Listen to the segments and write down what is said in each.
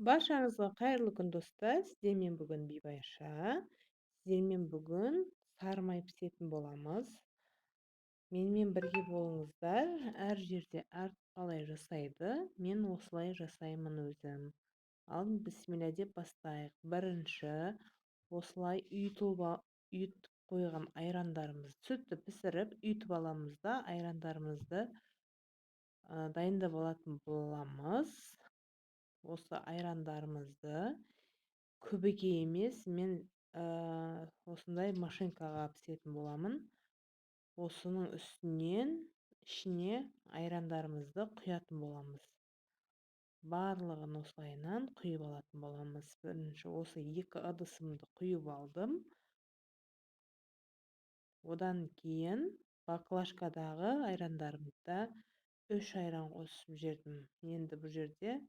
Баршаңызға қайырлы күн, достар! Сіздермен бүгін Бибайша. Сіздермен бүгін сары май пісетін боламыз. Менімен бірге болыңыздар. Әр жерде әр қалай жасайды, мен осылай жасаймын өзім. Ал бісміллә деп бастайық. Бірінші осылай үйітіп қойған айрандарымызды, сүтті пісіріп, үйітіп аламыз да, айрандарымызды дайындап алатын боламыз. Осы айрандарымызды күбіге емес, мен осындай машинкаға пісетін боламын. Осының үстінен ішіне айрандарымызды құятын боламыз. Барлығын осылайынан құйып алатын боламыз. Бірінші осы екі ыдысымды құйып алдым. Одан кейін баклажкадағы айрандарымды 3 айран қосып жібердім. Енді бұл жерде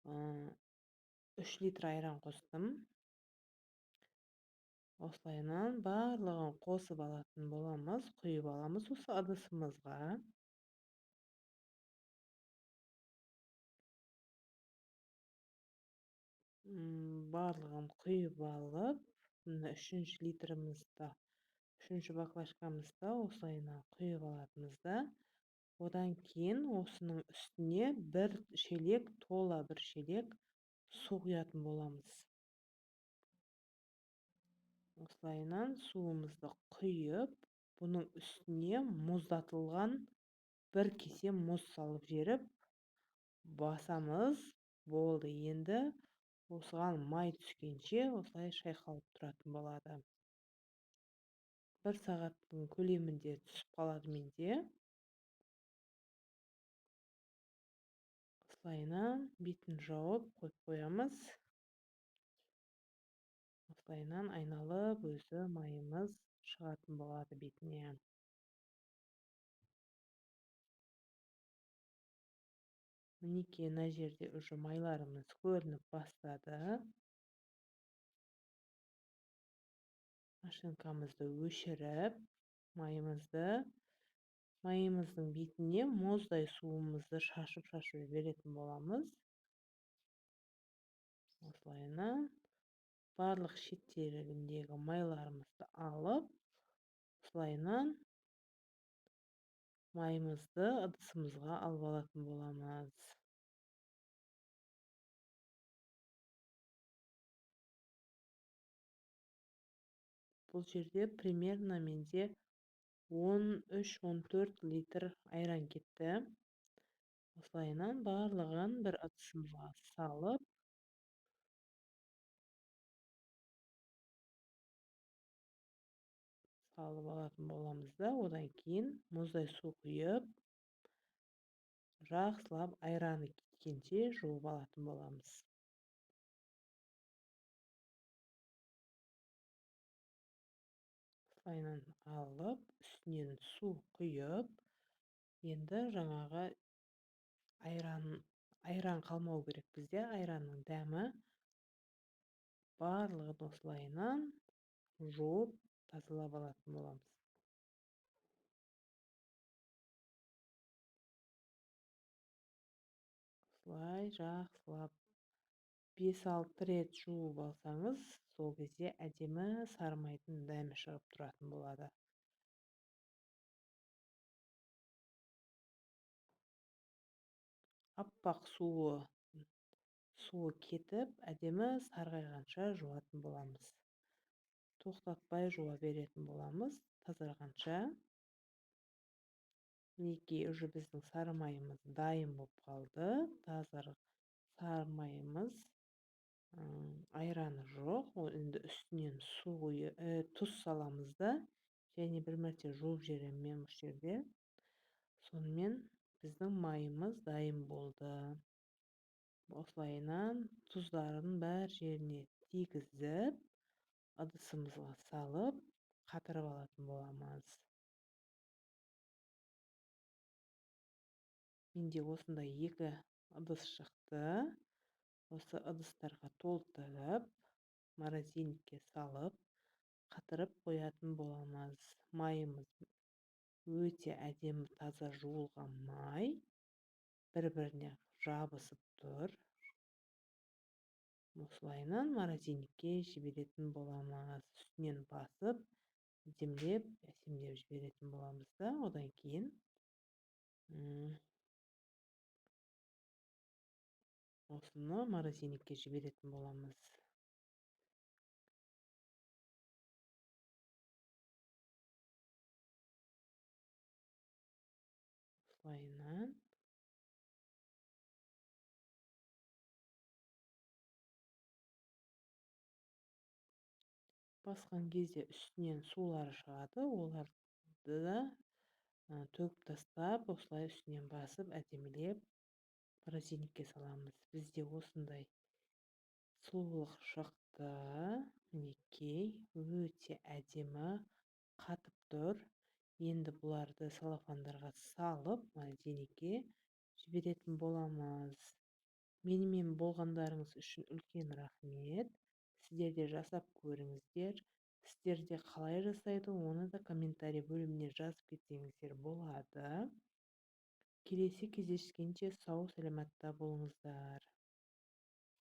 3 литр айран қостым. Осылайынан барлығын қосып алатын боламыз, құйып аламыз осы ыдысымызға. Барлығын құйып алып, мына 3 литрімізді, 3 баклажкамызды осылайынан құйып алатынбыз да. Одан кейін осының үстіне бір шелек, тола бір шелек су құятын боламыз. Осылайынан суымызды құйып, бұның үстіне мұздатылған бір кесе мұз салып жіберіп басамыз. Болды, енді осыған май түскенше осылай шайқалып тұратын болады. 1 сағаттың көлемінде түсіп қалады менде. Осылайынан бетін жауып қойып қоямыз. Осылайынан айналып өзі майымыз шығатын болады бетіне. Мінекей, мына жерде уже майларымыз көрініп бастады. Машинкамызды өшіріп, майымыздың бетіне мұздай суымызды шашып-шашып жіберетін боламыз. Осылайынан барлық шеттеріндегі майларымызды алып, осылайынан майымызды ыдысымызға алып алатын боламыз. Бұл жерде примерно менде 13-14 литр айран кетті. Осылайынан барлығын бір ыдысымызға салып, салып алатын боламыз да, одан кейін мұздай су құйып, жақсылап айраны кеткенше жуып алатын боламыз. Осылайынан алып, үстінен су құйып, енді жаңағы айран қалмау керек бізде, айранның дәмі. Барлығын осылайынан жуып, тазалап алатын боламыз. Осылай жақсылап 5-6 рет жуып алсаңыз, сол кезде әдемі сары майдың дәмі шығып тұратын болады. Аппақ суы кетіп, әдемі сарғайғанша жуатын боламыз. Тоқтатпай жуа беретін боламыз, тазарғанша. Мінекей, уже біздің сары майымыз дайын болып қалды. Тазар сары майымыз, айраны жоқ. Ол енді үстінен су тұз саламыз да, және бір мәрте жуып жіберемін мен осы жерде. Сонымен біздің майымыз дайын болды. Осылайынан тұздарын бәр жеріне тигізіп, ыдысымызға салып, қатырып алатын боламыз. Менде осындай 2 ыдыс шықты. Осы ыдыстарға толтырып, морозильникке салып, қатырып қоятын боламыз. Майымыз өте әдемі таза жуылған май, бір-біріне жабысып тұр. Осылайынан морозильникке жіберетін боламыз. Үстінен басып, әдемілеп, әсемдеп жіберетін боламыз да, одан кейін осыны морозильникке жіберетін боламыз. Осылайынан басқан кезде үстінен сулары шығады, оларды да төгіп тастап, осылай үстінен басып, әдемілеп морозильникке саламыз. Бізде осындай сұлулық шықты. Мінекей, өте әдемі қатып тұр. Енді бұларды целлофандарға салып, морозильникке жіберетін боламыз. Менімен болғандарыңыз үшін үлкен рахмет. Сіздер де жасап көріңіздер. Сіздер де қалай жасайды, оны да комментарий бөліміне жазып кетсеңіздер болады. Келесі кездескенше сау саламатта болыңыздар.